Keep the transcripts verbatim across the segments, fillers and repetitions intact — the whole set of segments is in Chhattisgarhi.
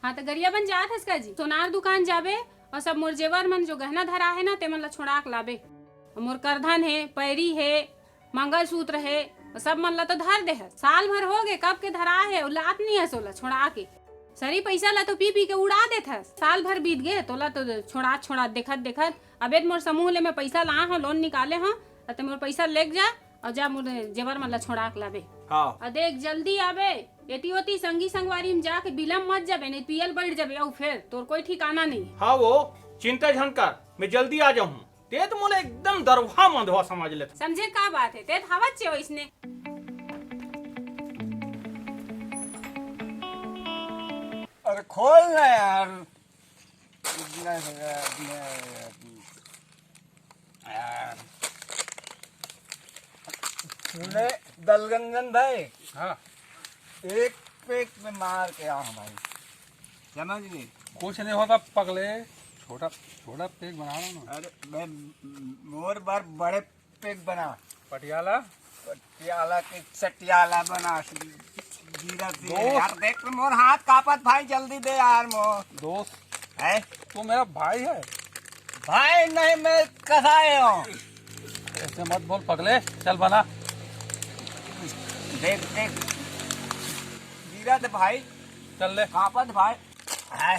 हाँ, त गरियाबंद जात हस का जी? सोनार दुकान जाबे अउ सब मोर जेवर मन जो गहना धरा हे ना, ते मन ला छोड़ा के लाबे। अउ मोर करधन हे, पैरी हे, मंगलसूत्र हे, सब मन ला तो धर दे हस। साल भर हो गे, कब के धरा हे, अउ लात नहीं हस ओला छोड़ा के। सरी पैसा ला तो पी पी के उड़ा देत हस। साल भर बीत गे, तोला तो छोड़ा छोड़ा देखत देखत। अबे त मोर समूह ले मैं पैसा लाए हूँ, लोन निकाले हूँ, अते मोर पैसा लेके जा अउ जा मोर जेवर मन ला छोड़ा के लाबे। हाँ। अ देख, जल्दी आबे, एती ओती संगी संगवारी में जाके बिलम मत जाबे, नहीं पियल बैठ जाबे, अउ फिर तोर कोई ठिकाना नहीं। हाँ वो, चिंता झन कर, मैं जल्दी आ जाहूँ। ते तो मोला एकदम दरवा मंदवा समझ लेत। समझे का बात है, ते तो हवत चे वैसने। अरे खोल ना यार। सुने दलगंजन भाई, हाँ। एक पेग में मार के आओ भाई, समझ गए? कुछ नहीं होता पगले, छोटा छोटा पेग बना लो ना। अरे मैं मोर बार बड़े पेग बना। पटियाला? पटियाला के चटियाला बना। गिरा दे दोस्त। यार, देख मोर हाथ कांपत भाई, जल्दी दे यार मोर। दोस्त, है? तू मेरा भाई है। भाई नहीं, मैं कसाई हूँ। ऐसे मत बोल पगले, चल बना। देख देख, गिरा दे भाई। चल ले। कांपत भाई। है।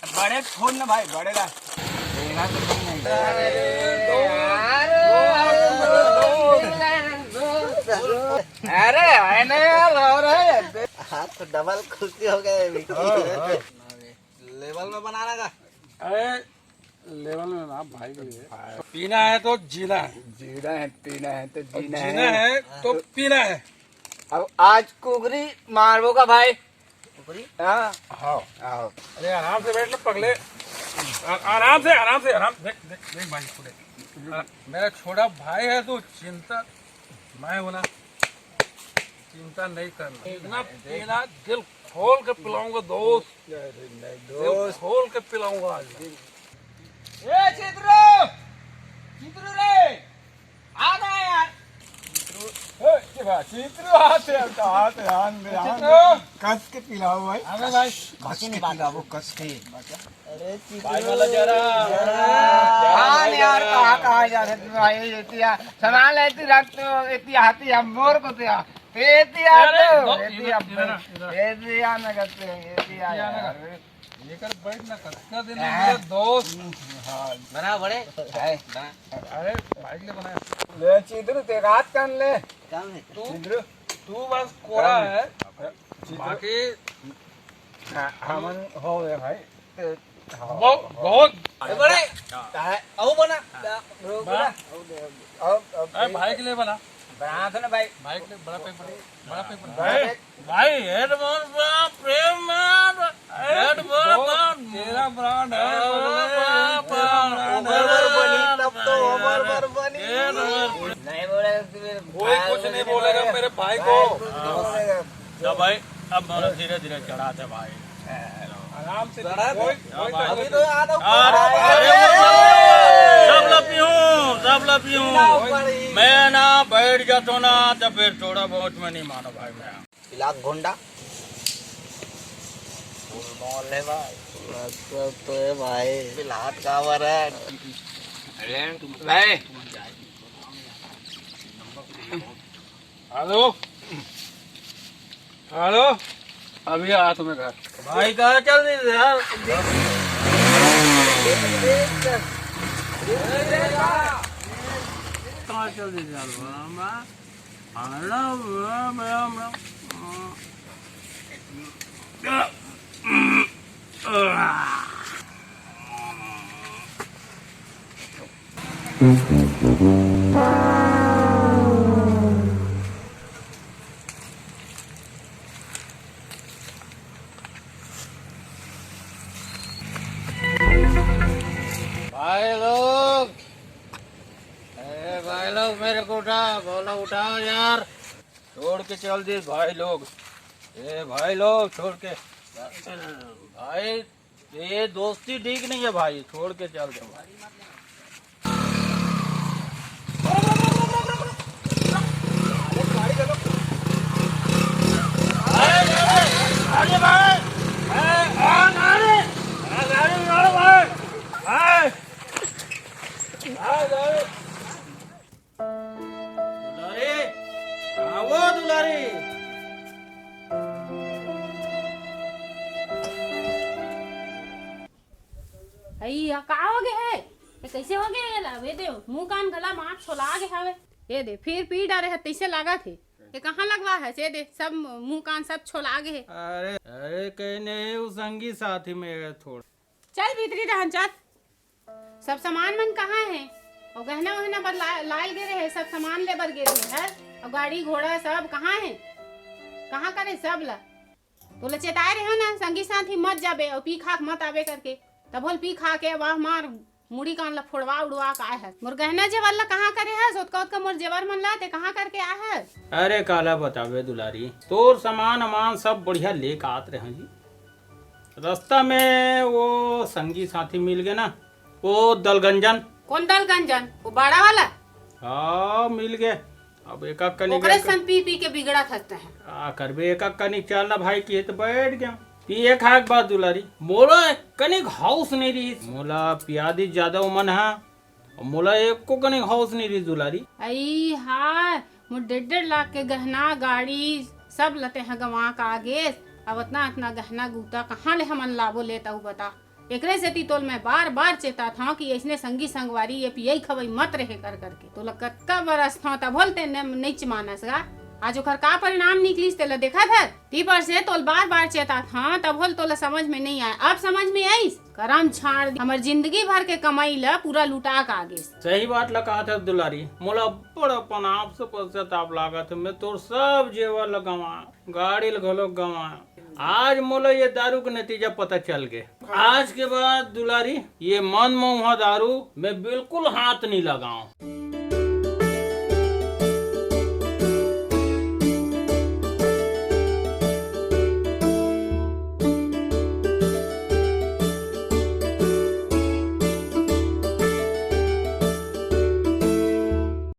बड़े फोन ना भाई, बड़े ला। देना तो नहीं। अरे, है ना यार, और है। आज तो डबल खुशी हो गए, विक्की। हाँ, हाँ। लेवल में बनाना का। अरे, लेवल में ना भाई के लिए। पीना है तो जीना है। जीना है, पीना है तो अब जीना जीना है। है तो पीना है। अब आज कुकरी मारबो का भाई? कुकरी? हाँ। हाँ। आओ। अरे आराम से बैठ लो पगले। आ-, आराम से, आराम से, आराम। देख, देख, देख भाई, सुने। आ, मेरा छोटा भाई है तो चिंता मैं हूं ना, चिंता नहीं करना। इतना पीना, दिल खोल के पिलाऊंगा दोस्त। अरे नहीं दिल दोस्त। खोल के पिलाऊंगा आज मैं। ए चित्रू, चित्रू रे, आ ना यार। ए, के बा, चित्रू हाथ है, हाथ है, आन दे, आन दे। चित्रू। कस के पिलाओ भाई। अबे भाई। कस के पिलाओ, कस के। अरे भाई वाला जरा। हाँ यार, कहाँ, कहाँ जा रहे थे भाई? ये तिया, सामान लेती रात तो, ये तिया हाथी हम मोर को तिया। ये तिया अरे, तो, दो, ये तिया, इधर, इधर, इधर। ये तिया ना करते हैं, ये तिया ये ना यार। कर। ये कर बैठ ना कर। क्या दिन हाँ। मेरे दोस्त। हाँ। बना बड़े। हाय। बना। अरे, भाई के लिए बनाया। ले, चिदरू, ते रात कान ले। काम है। तू, चिदरू। तू बस कोरा काम है। है। चिदरू। बाकी हाँ, हमन हो गए भाई। ते, हाँ, बहुत, हाँ। बहुत। ए, बड़े। हाँ। आओ बना। बना। बना। अब, अब अरे भाई के लिए बना। बना दो ना भाई। भाई के लिए बड़ा पैक बना। बड़ा पैक बना। भाई, भाई, हेड मोर बा, प्रेम में, हेड मोर बा, तेरा ब्रांड है, तेरा ब्रांड है, ओवर बनी, तब तो ओवर बनी। हेड मोर नहीं बोले तो फिर कोई कुछ नहीं बोलेगा मेरे भाई को। बोलेगा। तो भाई, अब मैं धीरे धीरे चढ़ाते भाई। आराम से चढ़ा दे। कोई, कोई अभी तो याद हो। अरे, अरे, सब ला पीऊं, सब ला पीऊं। मैं ना बैठ जाता ना, तो फिर थोड़ा बहुत मैं नहीं मानो भाई मैं। इलाक गोंडा। फुल मॉल है भाई। अच्छा तो है भाई। बिलात का वर है। अरे, भाई। हेलो। हेलो। अभी आया तुम्हें घर। भाई, कहाँ चल रही थे यार? कहाँ चल रही थे यार? बड़ा, बड़ा, बड़ा, बड़ा, बड़ा, बड़ा। भाई लोग, ए भाई लोग, मेरे को उठा, बोला उठाओ यार। छोड़ के चल दे भाई लोग। ए भाई लोग, छोड़ के। भाई, ये दोस्ती ठीक नहीं है भाई, छोड़ के चल दे भाई। ओ दुलारी। अई, या का हो गे हे? ये कइसे हो गे हे ला? ये दे, मुंह कान गला मार छोला गे हवे। ये दे, फिर पी डारे हे, तइसे लागत हे। ये कहाँ लगवा हे? ये दे, सब मुंह कान सब छोला गे हे। अरे, अरे, कहीं नहीं, वो संगी साथी में थोड़ा। चल भीतरी रहन चल। सब सामान मन कहाँ हे? अउ गहना वहना बर ला-, लायल गे रहे, सब सामान ले बर गे रहे हे। अउ गाड़ी घोड़ा सब कहाँ हे? कहाँ करे सब ला? तोला चेताए रहे ना, संगी साथी मत जाबे अउ पी खा के मत आबे करके। तभो ले पी खा के वाह मार मुड़ी कान ला फोड़वा उड़वा के आए हस। मोर गहना जेवर ला कहाँ करे हस? ओतका ओतका मोर जेवर मन ला ते कहाँ करके आए हस? अरे काला बताबे दुलारी, तोर सामान अमान सब बढ़िया लेके आत रहे जी। रास्ता में वो संगी साथी मिल गे ना, वो दलगंजन। कौन दलगंजन? वो बड़ा वाला? हाँ, मिल गे। अब एक एक कनिक ओकरे एक सन पी पी के बिगड़त हस तैं। का करबे, एक एक कनिक चल ना भाई, किहे त बैठ गया। पी एक हाथ बात दुलारी, मोला एक कनिक हाउस नहीं रही, मोला पिया दी ज्यादा उमन हा, मोला एको कनिक हाउस नहीं रही दुलारी। अई हाय, मोर डेढ़ डेढ़ लाख के गहना, गाड़ी, सब ल तैं हा गंवा के आ गेस। अब अतना अतना गहना गुता कहाँ ले हमन लाबो ले तहूँ बता। एकरे सेती तोल मैं बार बार चेतात हंव कि अइसने संगी संगवारी ये पियई खवई मत रहे कर करके। तोला कतका बरस हंव तभो ले तैं नइ मानस गा। आज ओकर का परिणाम निकलिस तेला देखत हस। ती पर से तोल बार बार चेतात हंव तभो ले तोला समझ में नइ आय। अब समझ में आइस? करम छाड़ दे। हमर जिंदगी भर के कमाई ल पूरा लुटा के आ गेस। सही बात ल कहत हस दुलारी, मोला बड़ अपन आप से पश्चाताप लागत हे। मैं तोर सब जेवर ल गंवाय, गाड़ी ल घलो गंवाय। आज मोला ये दारू के नतीजा पता चल गे। आज के बाद दुलारी, ये मन मउहा दारू मैं बिल्कुल हाथ नहीं लगाऊं।